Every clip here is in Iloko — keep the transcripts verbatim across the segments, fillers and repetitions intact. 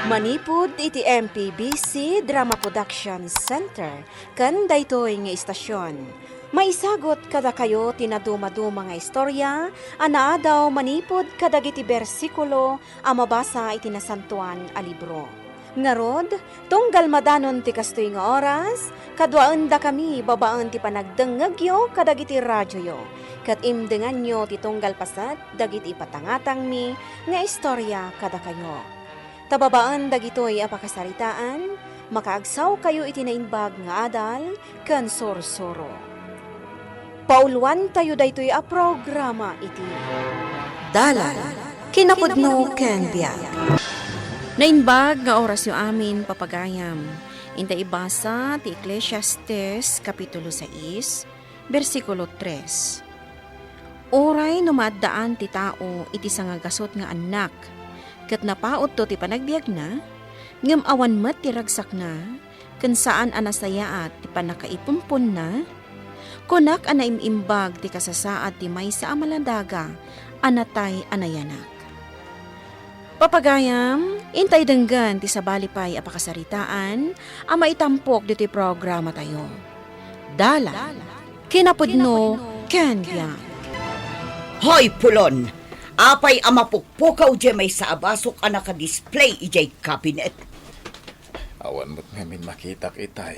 Manipud iti M P B C Drama Production Center ken daytoy nga istasyon, maisagut kadakayo ti nadumaduma nga istorya a naadaw manipud kadagiti bersikulo a mabasa iti Nasantoan a Libro. Ngarud, tunggal madanon ti kastoy nga oras, kaduaendakami babaen ti panagdengngegyo kadagiti radioyo, ket imdenganyo ti tunggal paset dagiti ipatangatangmi nga istorya kadakayo. Ta babaen dagitoy a pakasaritaan, makaagsawkayo iti naimbag nga adal ken sursuro. Pauluantayo daytoy a programa iti Dalan, Kinapudno ken Biag. Naimbag nga orasyo amin, papagayam. Inta ibasa ti Eclesiastes, Kapitulo sais, bersikulo tres. Uray no maaddaan ti tao iti sangagasut nga annak, ket napautto ti panagbiagna, ngem awan met ti ragsakna, ken saan a nasayaat ti pannakaipumpunna, kunak a naim-imbag ti kasasaad ti maysa a maladaga a natay a nayanak. Papagayam, intay denggen ti sabali pay a pakasaritaan a maitampok ditoy programatayo. Dalan, Kinapudno ken Biag. Hoy, Pulon! Apay a mapukpukaw diay maysa a basok a nakadisplay idiay kabinet? Awan met ngamin makitak itay.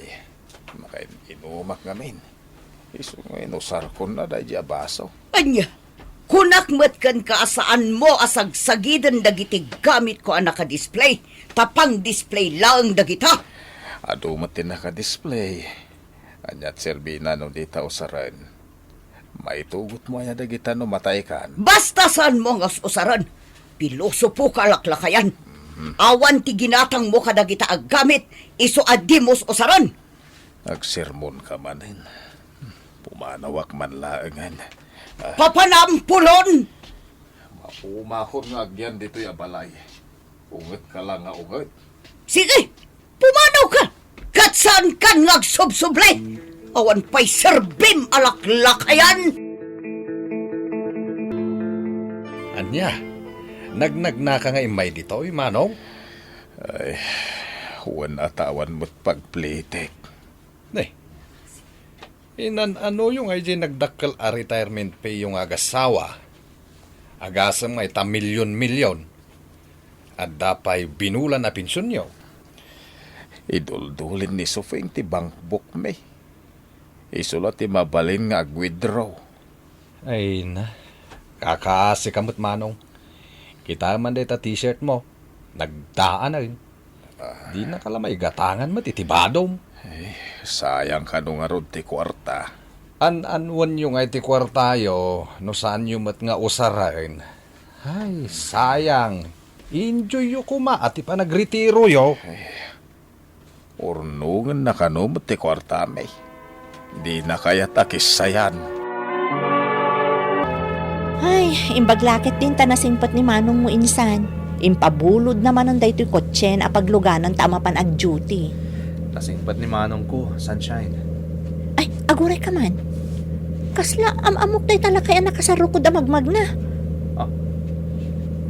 Makain-inumak ngamin. Isu nga inusarkon na daydi a baso. Ania? Kunak met kenka a saanmo a sagsagiden dagiti gamitko a nakadisplay, ta pang-display laeng dagita. Adu met ti nakadisplay. Ania ti serbina no dita usaren? Maitugotmo aya dagita no mataykan? Basta saanmo nga us-usaren. Pilosopoka a laklakayan. Mhm. Awan ti ginatangmo kadagita a gamit, isu a dimo us-usaren. Agsermonka manen. Pumanawak man laengen. Ah. Papanam, Pulon! Maumahon nga agyan ditoy a balay. Ungetka la nga unget. Sige, pumanawka! Ket saankan nga agsubsubli! Awan pay serbim a laklakayan! Ania, nagnagnaka nga immay ditoy, Manong? Ay, wen a ta awan met pagplitek. Ne, inan-anoyo nga idiay nagdakkel a retirement pay-yo nga agassawa? Agasem nga ita milyon-milyon. Adda pay binulan a pensionyo. Iduldulin ni Sufing ti bankbook mi. Isu la ti mabalin nga ag-withdraw. Ay na, kakaasika met, Manong. Kita man dayta t-shirt mo, nagdaanen. Ah. Dinaka la maigatangan met iti badom. Ay, sayang kano ngarud ti kuarta. An-anwenyo ngay ti kuartayo no saanyo met nga usaren. Ay, sayang. Enjoyyo koma ti panagretiroyo. Ay, urnongenna kano met ti kuartami. Dina kayat a kissayan. Ay, imbag la ket din ta nasingpet ni Manong mo insan. Impabulodna manen daytoy kotsen a pagluganan ta a mapan ag-duty. Nasingpet ni Manong ko, Sunshine. Ay, aguray ka man. Kasla am-ammok dayta lakay a nakasarukod a magmagna. Ah,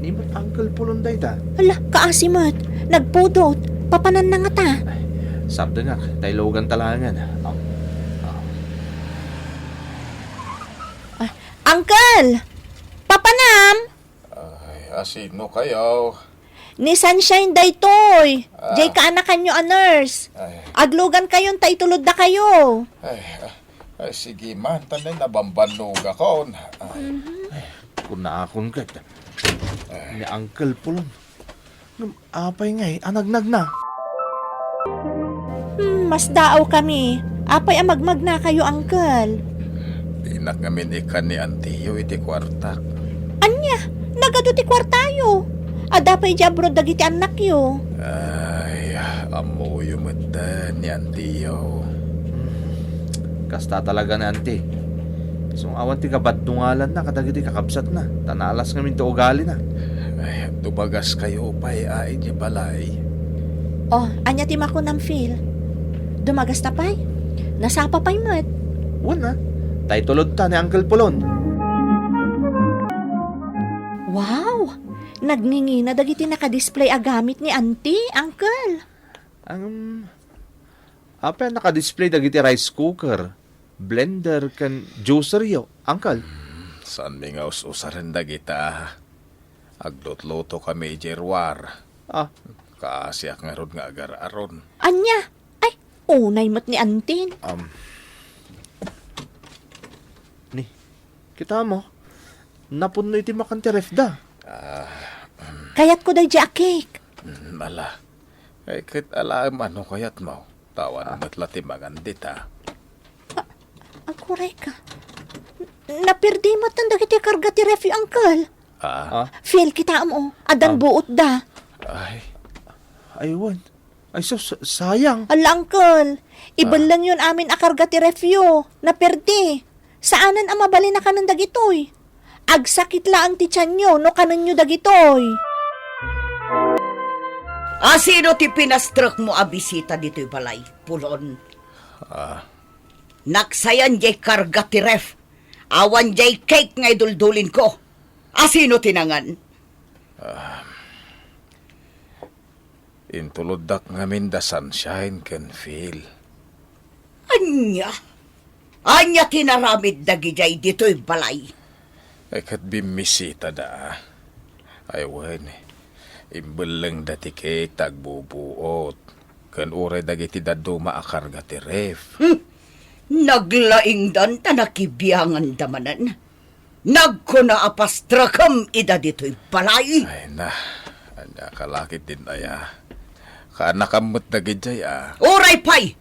ni met Uncle Pulon dayta? Ala, kaasi met. Nagpudot. Papananna ngata. Ay, sardengak, ta iluganta laengen. Ah, ah. Ah, Uncle! Papanam! Ay, a sino kayo? Ni Sunshine daytoy. Ah. Jay kaanakanyo a nurse. Ay. Aglugan kayon ta itulod da kayo. Ay, ah, ay, sige man, tanen nabambanlugakon. Ay. Mhm. Kunakon ket. Ay. Ni Uncle Pulon. Ngem apay ngay a nagnagna? Hmm, masdaaw kami. Apay a magmagna kayo, Uncle? Dinak ngamin ikkan ni antiyo iti kuartak. Ania? Nagadu ti kuartayo. Adda pay idiay abroad dagiti annakyo. Ay, ammoyo met ni antiyo. Hmm, kasta talaga ni anti. Isu nga awan ti kabaddungalanna kadagiti kakabsatna, ta naalas ngamin ti ugalina. Ay, dumagaskayo pay a idiay balay. Oh, ania ti makunam, Phil? Dumagasta pay? Nasapa pay met? Wen a, ta itulodta ni Uncle Pulon. Wow! Nagngingina dagiti naka-display a gamit ni Auntie, Uncle. Ang, apay a naka-display dagiti rice cooker, blender, ken juiceryo, Uncle? Hmm, saanmi nga us-usaren dagita. Aglutlutokami idiay ruar. Ah. Kaasiak ngarud nga agar-aron. Ania? Ay, unay met ni Auntie. Um, ni, kita mo, napunno iti makan ti ref da. Ah, Kayatko daydi a cake. Mm, ala. Ay, ket alaem no kayatmo. Tawan Ah. met la ti mangan dita. Ah, agkurayka. Naperdi met dagiti karga ti ref, Uncle. Ah. Ah? Phil, kitaem, o. Addan Ah. buot da. Ay. Ay, wen. Ay, sus, sayang. Ala, Uncle. Ah. Ibellengyon amin a karga ti refyo. Naperdi. Saanen a mabalin a kanen dagitoy. Agsakit laeng ti tianyo no kanenyo dagitoy. Asino ti pinastrekmo a bisita ditoy balay, Pulon? Ah. Naksayan diay karga ti ref. Awan diay cake nga iduldulinko. Asino ti nangan? Ah. Intuloddak ngamin da Sunshine ken Phil. Ania? Ania ti naramid dagidiay ditoy balay? Ay, ket bimmisita da. Ay, wen, imbelleng da ti cake ta agbubuot. Ken uray dagiti dadduma a karga ti ref. Hmm. Naglaingdan ta nakibiangan da manen. Nagkuna a pastrekem ida ditoy balay. Ay na, ania ka lakit din aya. Kaanakam met dagidiay, ah. Uray pay!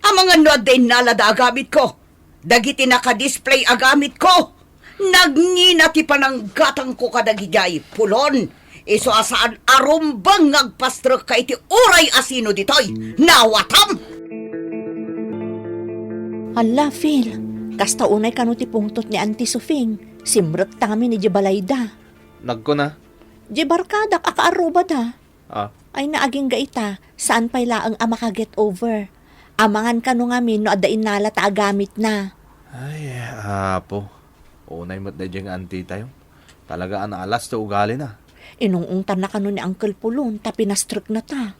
Amangan no adda innalada a gamitko. Dagiti naka-display a gamitko. Nagngina ti pananggatangko kadagidiay, Pulon. Isu a saan a rumbeng nga agpastrekka iti uray asino ditoy. Nawatam! Alla, Phil, kasta unay kano ti pungtot ni Auntie Sofing. Simrekta ngamin idiay balayda. Nagkuna? Diay barkadak a kaarrubada. Ah. Ay, naagingga ita, saan pay laeng a maka-get over. Amangan kano ngamin no adda innalata a gamitna. Ay, Apo. Unay met daydiay nga auntie tayo. Talaga a naalas ti ugalina. Inung-ungtanna kano ni Uncle Pulon ta pinastreknata.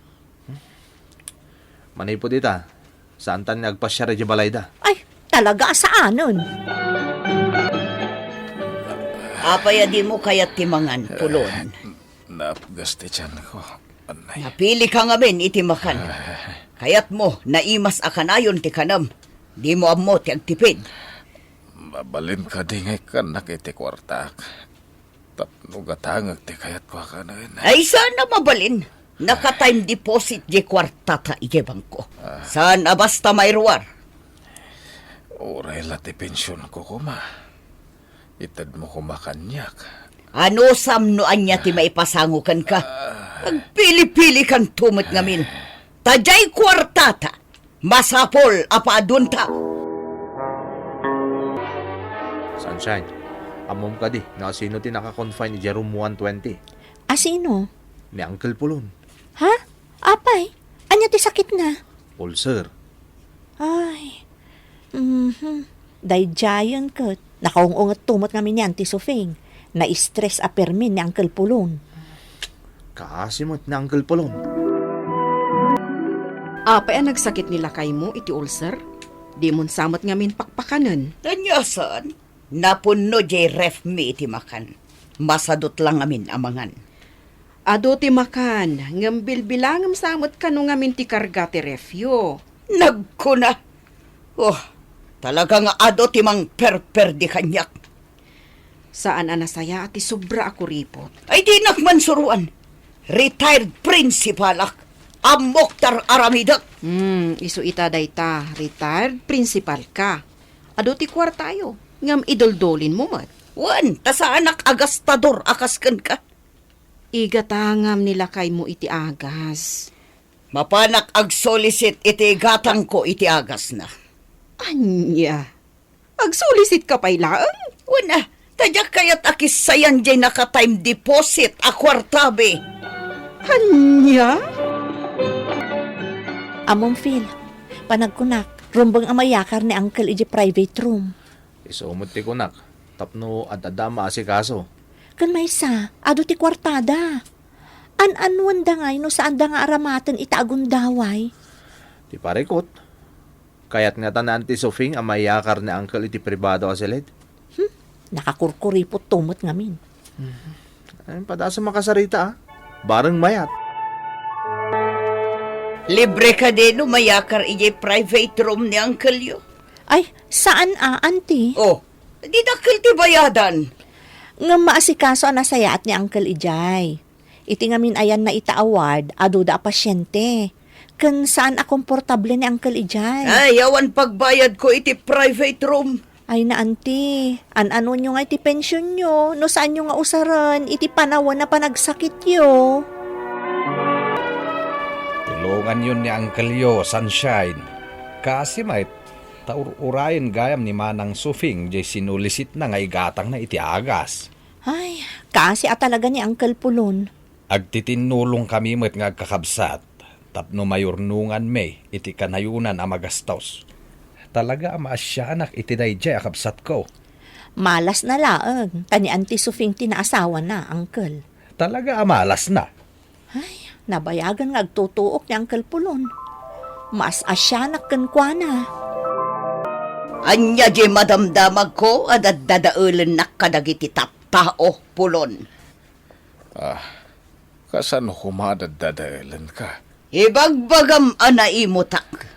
Manipud ita, saantan nga agpasiar idiay balayda? Ay, talaga a saanen. Apay a dimo kayat ti mangan, Pulon? Napgas ti tianko. Anay. Napilika ngamin iti makan. Kayatmo, naimas a kanayon ti kanem. Dimo ammo ti agtipid. Mabalin kadi nga ikkannak iti kuartak tapno gatangek ti kayatko a kanen? Ay, saan a mabalin. Naka-time deposit diay kuartata idiay bangko. Ah. Saan a basta mairuar. Uray la ti pensionko koma. Itedmo koma kaniak. Anusam no ania ti maipasango kenka? Ah. Agpili-pilikanto met ngamin. Ta diay kuartata, masapul a paadunta. Sunshine, ammom kadi no asino ti naka-confine idiay room one twenty? Asino? Ni Uncle Pulon. Ha? Apay, ania ti sakitna? Ulcer. Ay. Mhm. Daydiayen ket nakaung-ungetto met ngamin ni Auntie Sofing. Na-stress a permi ni Uncle Pulon. Kaasi met ni Uncle Pulon. Apay a nagsakit ni lakaymo iti ulcer? Dimon sa met ngamin pakpakanen. Ania saan? Napunno diay ref mi iti makan. Masadut la ngamin a mangan. Adu ti makan, ngem bilbilangem sa met kano ngamin ti karga ti refyo. Nagkuna, "Oh, talaga nga adu ti mangperperdi kaniak." Saan a nasayaat ti sobra a kuripot. Ay, dinak man suroan. Retired principalak. Ammok ti ar-aramidek. Hmm, isu ita dayta, retired principal ka. Adu ti kuartayo, ngem iduldulinmo met. Wen, ta saanak a gastador a kas kenka. Igatangam ni lakaymo iti agas. Mapanak agsulisit iti igatangko iti agasna. Ania? Agsulisit ka pay laeng? Wen a, ta diak kayat a kissayan diay naka-time deposit a kuartabi. Ania? Ammom, Phil, panagkunak, rumbeng a mayakar ni Uncle idiay private room. Isu met ti kunak, tapno ad-adda a maasikaso. Ken maysa, adu ti kuartada. An-anuenda ngay no saanda nga aramaten ita a gundaway? Ti parikut, kayat ngata ni Auntie Sofing a maiyakar ni Uncle iti pribado a silid? Hmm, nakakurkuripot to met ngamin. Ay, padasem a kasarita, ah. Bareng mayat. Libre kadi no mayakar idiay private room ni Uncle-yo? Ay, saan a, Auntie? Oh, di dakkel ti bayadan. Ngem maasikaso a nasayaat ni Uncle idiay. Iti ngamin ayanna ita a ward, aduda a pasiente. Ken saan a komportable ni Uncle idiay. Ay, awan pagbayadko iti private room. Ay na, Auntie, an-anonyo nga iti pensionyo no saanyo nga usaren iti panawen a panagsakityo? Tulonganyon ni Uncle-yo, Sunshine. Kaasi met, ta ur-urayen gayam ni Manang Sufing jay sinulisitna nga igatangna iti agas. Ay, kaasi a talaga ni Uncle Pulon. Agtitinnulongkami met nga agkakabsat tapno mayurnonganmi iti kanayonan a magastos. Talaga a maasianak iti daydiay a kabsatko. Malasna laeng, ta ni Auntie Sufing ti naasawana, Uncle. Talaga a malasna. Ay, nabayagen nga agtutuok ni Uncle Pulon. Maas-asianak kenkuana. Ania diay madamdamagko a daddadaelennak kadagiti tattao, Pulon? Ah, kasano koma a daddadaelenka? Ibagbagam a naimutak.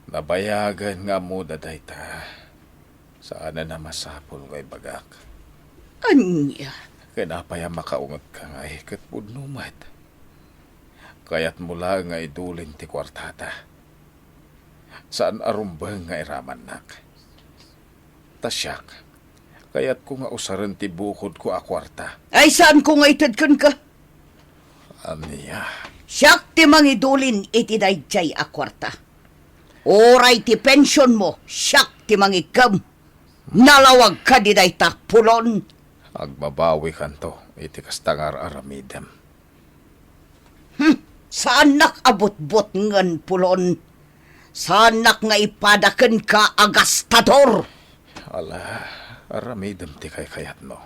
Nabayagen nga ammoda dayta. Saanen a masapul nga ibagak. Ania? Ken apay a makaungetka ngay ket pudno met? Kayatmo laeng nga idulin ti kuartada. Saan a rumbeng nga iramannak. Ta siak, kayatko nga usaren ti bukodko a kuarta. Ay, saanko nga ited kenka? Ania? Siak ti mangidulin iti daydiay a kuarta. Uray ti pensionmo, siak ti mangikkem. Nalawag kadi dayta, Pulon? Agbabawikanto iti kasta nga ar-aramidem. Hmm, saannak a butbutngen, Pulon. Saannak nga ipada kenka a gastador. Ala, aramidem ti kaykayatmo.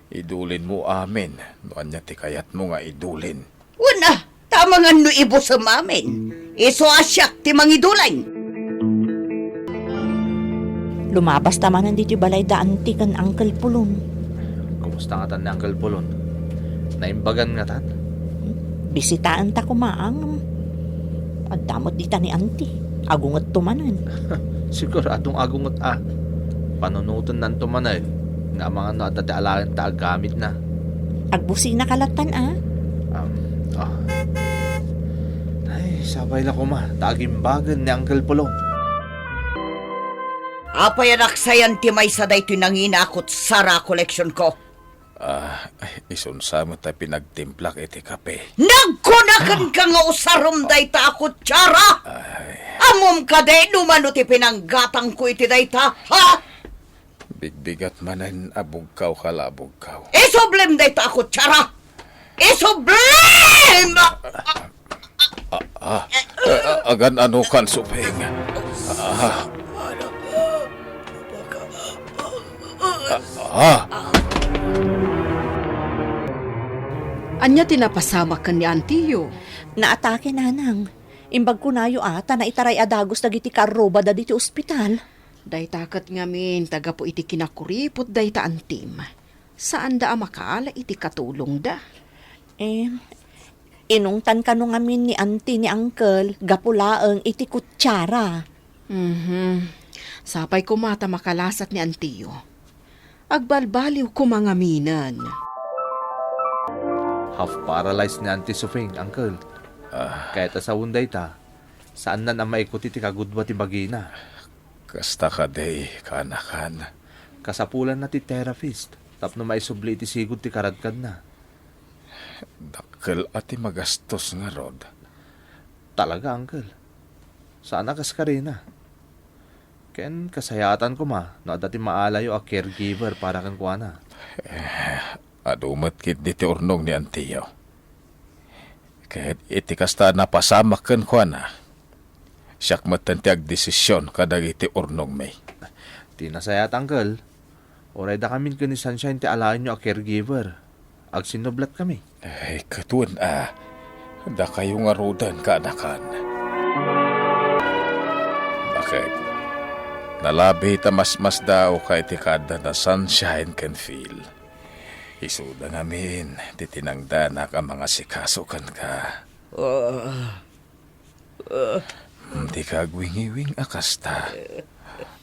Idulinmo amin no ania ti kayatmo nga idulin. Wen a, ta amangan no ibusem amin. Isu a siak ti mangidulin. Lumabasta manen ditoy balay da Auntie ken Uncle Pulon. Kumusta ngatan ni Uncle Pulon? Naimbagan ngatan? Bisitaenta koma, ngem adda met dita ni Auntie. Agungetto manen. Siguradong agunget a. Panunotennanto manen nga amangan no adda ti alaenta a gamidna. Agbusinaka lattan a? Um, ah. Ay, sapay la koma ta agimbagen ni Uncle Pulon. Apay a naksayan ti maysa daytoy nangina a kutsara a koleksionko? Ah, isunsa met a pinagtimplak iti kape. Nagkunakenka nga usarem dayta a kutsara? Ay. Ammom kadi no mano ti pinanggatangko iti dayta, ha? Bigbigat manen a bugkawka la a bugkaw. Isublem dayta a kutsara! Isublem! Ah, ah, ah, agan-anokan, Suping? Ah, ah, ah. Ania ti napasamak ken ni Antiyo? Naatake, Nanang. Imbag kunayo a, ta naitaray a dagus dagiti karrubada ditoy ospital. Dayta ket ngamin ta gapu iti kinakuripot dayta antim. Saanda a makaala iti katulongda. Eh, inungtan kano ngamin ni Auntie ni Uncle gapu laeng iti kutsara. Mhm. Sapay koma ta makalasat ni Antiyo. Agbalbaliw koma ngaminen. Half paralyzed ni Auntie Sufing, Uncle. Ah. Kayat a sawen dayta, saannan a maikuti ti kagudua ti bagina. Kasta kadi, kaanakan? Kasapulanna ti therapist tapno maisubli iti sigud ti karadkadna. Dakkel a ti magastos ngarud. Talaga, Uncle. Saan a kas karina. Ken kasayaatan koma no adda ti maalayo a caregiver para kenkuana. Eh, adu met ketdi ti urnong ni Antiyo. Ket iti kasta a napasamak kenkuana, siak metten ti agdesision kadagiti urnongmi. Ti nasayaat, Uncle, Uray dakamin ken ni Sunshine ti alaenyo a caregiver. Agsinnublatkami. Ay, ket wen a, dakayo ngaruden, kaanakan. Baket, nalabi ta masmasdaawka iti kaaddana Sunshine ken Phil. Isuda ngamin ti tinangdanak a mangasikaso kenka. Ah. Dika agwingiwing a kasta.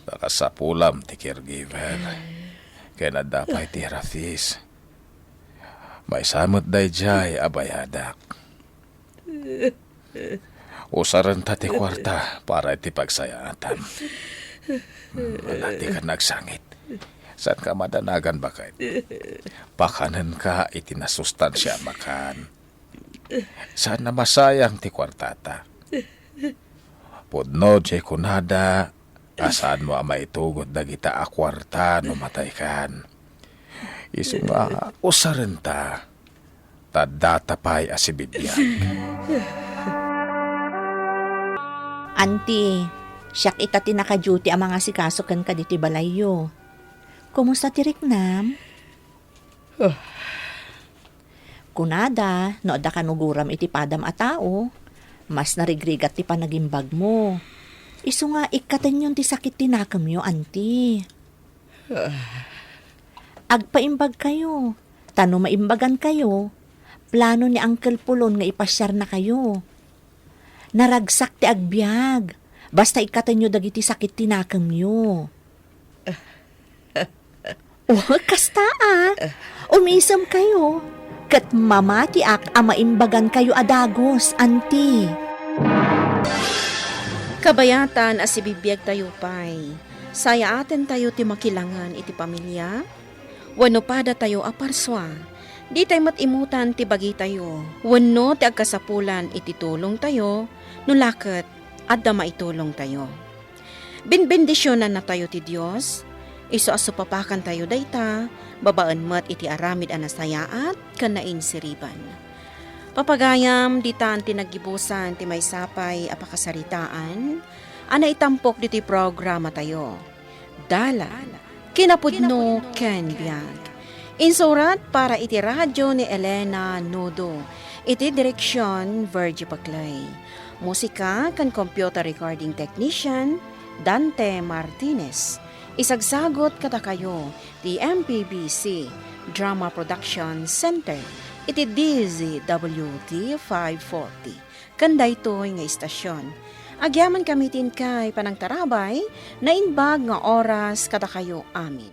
Nakasapulam ti caregiver. Ken adda pay ti Rafis. Maysa met daydiay a bayadak. Usarenta ti kuarta para iti pagsayaatan. Ala, dika agsangit. Saanka madanagan, baket. Pakanenka iti nasustansia a makan. Saan a masayang ti kuartata. Pudno ti kunada a saanmo a maitugot dagita a kuarta no mataykan. Isu nga usarenta, ta data pay a sibibiag. Auntie, siak ita ti naka-duty a mangasikaso kenka ditoy balayyo. Kumusta ti riknam? Kunada, no adda kanugoram iti padam a tao, mas narigrigat ti panagimbagmo. Isu nga ikkatenyon ti sakit ti nakemyo, anti. Agpaimbagkayo, ta no maimbagankayo, plano ni Uncle Pulon nga ipasiarnakayo. Naragsak ti agbiag, basta ikkatenyo dagiti sakit ti nakemyo. Oh, kasta a. Umisemkayo, ket mamatiak a maimbagankayo a dagus, anti. Kabayatan a sibibiagtayo pay, sayaatentayo ti makilangen iti pamilia wenno padatayo a parsua. Ditay met imutan ti bagitayo wenno ti agkasapulan iti tulongtayo, no la ket adda maitulongtayo. Benbendisionannatayo ti Dios, isu a supapakantayo dayta, babaen met iti aramid a nasayaat ken nainsiriban. Papagayam, ditan ti naggibusan ti maysa pay a pakasaritaan a naitampok ditoy programatayo. Dalan, kinapudno ken biag. Insurat para iti radio ni Elena Nudo. Iti direksion, Virgie Paclay. Musika ken computer recording technician, Dante Martinez. Isagsagut kadakayo ti M P B C Drama Production Center iti D Z W T five forty. Ken daytoy nga istasion, agyamankami ti inkay panangtarabay, naimbag nga oras kadakayo amin.